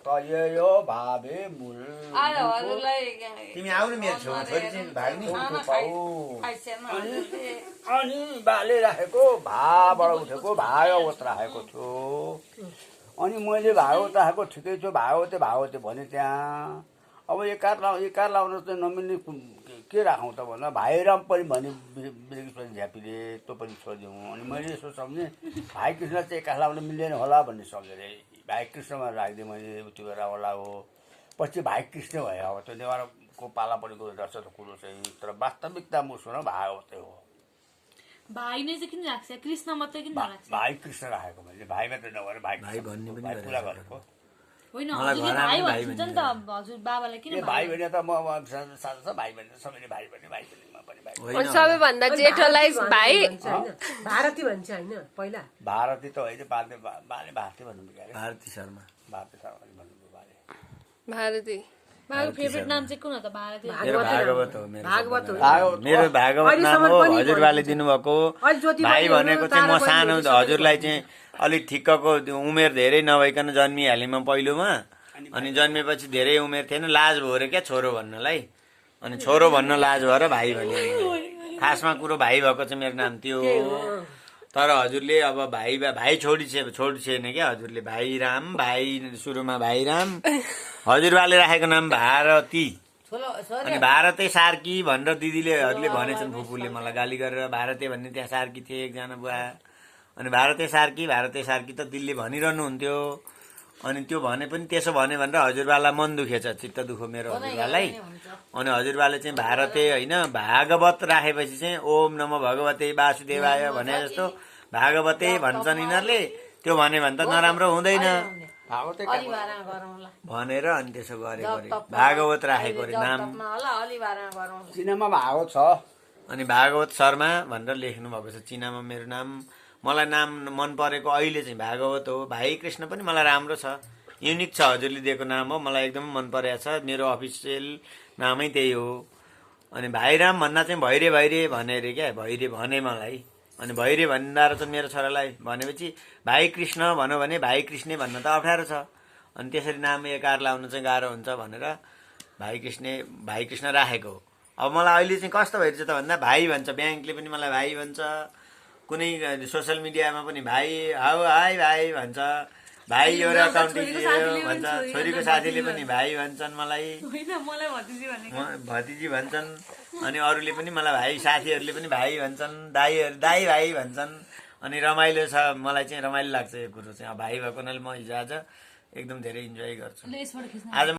यो भावे मूल तिमी आउनु मेरो छेउमा छोरी चाहिँ भाग्ने अनि बाले राखेको भाबाट उठेको भागवत राखेको छु अनि मैले भागवत राखेको ठिकै छु भागवते भने त्यहाँ अब एकार लाउन चाहिँ नमिल्ने के राखौँ त भन्दा भाइराम पनि भने बिरेकी झ्यापीले त्यो पनि छोडिदिउँ अनि मैले यसो सम्झेँ भाइ कृष्ण चाहिँ एकार लाउन मिल्दैन होला भन्ने सम्झेर भाइ कृष्णमा राखिदिएँ मैले उति बेला होला हो पछि भाइ कृष्ण भयो अब त्यो नेवारको पाला परेको रहेछ त कुरो चाहिँ तर वास्तविकता मुसुन भागवतै हो भाइ नै चाहिँ किन राख्छ कृष्ण मात्रै किन राख्छ भाइ कृष्ण राखेको मैले भाइ मात्रै नभएर भाइ भन्ने पनि पुरा गरेको होइन हजुरले भाइ भन्छ नि त हजुर बाबालाई किन भाइ भने त म साथै भाइ भने सबैले भाइ भने म पनि भाइ सबैभन्दा जेठोलाई भाइ भारती भन्छ होइन पहिला भारती त होइन बाले भारती भन्नु बिगारे भारती शर्मा भन्नु बाले भारती बाबाको फेभरेट नाम चाहिँ कुन हो त भारती मेरो भागवत हो भागवत मेरो भागवत नाम हो हजुरबाले दिनुभएको भाइ भनेको चाहिँ म सानो हजुरलाई चाहिँ अलिक ठिक्कको उमेर धेरै नभइकन जन्मिहालेँ पहिलोमा अनि जन्मेपछि धेरै उमेर थिएन लाज भयो रे क्या छोरो भन्नलाई अनि छोरो भन्न लाज भएर भाइ भने खासमा कुरो भाइ भएको चाहिँ मेरो नाम त्यो तर हजुरले अब भाइ छोडी छैन क्या हजुरले भाइराम भाइ सुरुमा भाइराम हजुरबाले राखेको नाम भारती अनि भारते सार्की भनेर दिदीले भनेछन् फुपूले मलाई गाली गरेर भारते भन्ने त्यहाँ सार्की थिए एकजना बुवा अनि भारते सार्की त दिदीले भनिरहनुहुन्थ्यो अनि त्यो भने पनि त्यसो भने भनेर हजुरबालाई मन दुखेछ चित्त दुखो मेरो हजुरबालाई अनि हजुरबाले चाहिँ भारते होइन भागवत राखेपछि चाहिँ ओम नमो भगवते वासुदेवाय भने जस्तो भागवते भन्छन् यिनीहरूले त्यो भने त नराम्रो हुँदैन भनेर अनि त्यसो गरेको रे भागवत राखेको रे नाम चिनामा भागवत छ अनि भागवत शर्मा भनेर लेख्नु भएको छ चिनामा मेरो नाम मलाई नाम मन परेको अहिले चाहिँ भागवत हो भाइ कृष्ण पनि मलाई राम्रो छ युनिक छ हजुरले दिएको नाम हो मलाई एकदम मन परेको छ मेरो अफिसियल नामै त्यही हो अनि भाइराम भन्दा चाहिँ भैरे भने रे क्या भैरे भने मलाई अनि भैरे भन्दा त मेरो छोरालाई भनेपछि भाइ कृष्ण भनौँ भने भाइ कृष्ण भन्न त अप्ठ्यारो छ अनि त्यसरी नाम एकार लाउनु चाहिँ गाह्रो हुन्छ भनेर भाइ कृष्ण राखेको अब मलाई अहिले चाहिँ कस्तो भइरहेछ त भन्दा भाइ भन्छ ब्याङ्कले पनि मलाई भाइ भन्छ कुनै सोसियल मिडियामा पनि भाइ हाउ हाई भाइ भन्छ भाइ एउटा अकाउन्टिङ भन्छ छोरीको साथीले पनि भाइ भन्छन् मलाई भतिजी भन्छन् अनि अरूले पनि मलाई भाइ साथीहरूले पनि भाइ भन्छन् दाई भाइ भन्छन् अनि रमाइलो छ मलाई चाहिँ रमाइलो लाग्छ यो कुरो चाहिँ भाइ भएको हुनाले म हिजो आज एकदम धेरै इन्जोय गर्छु आज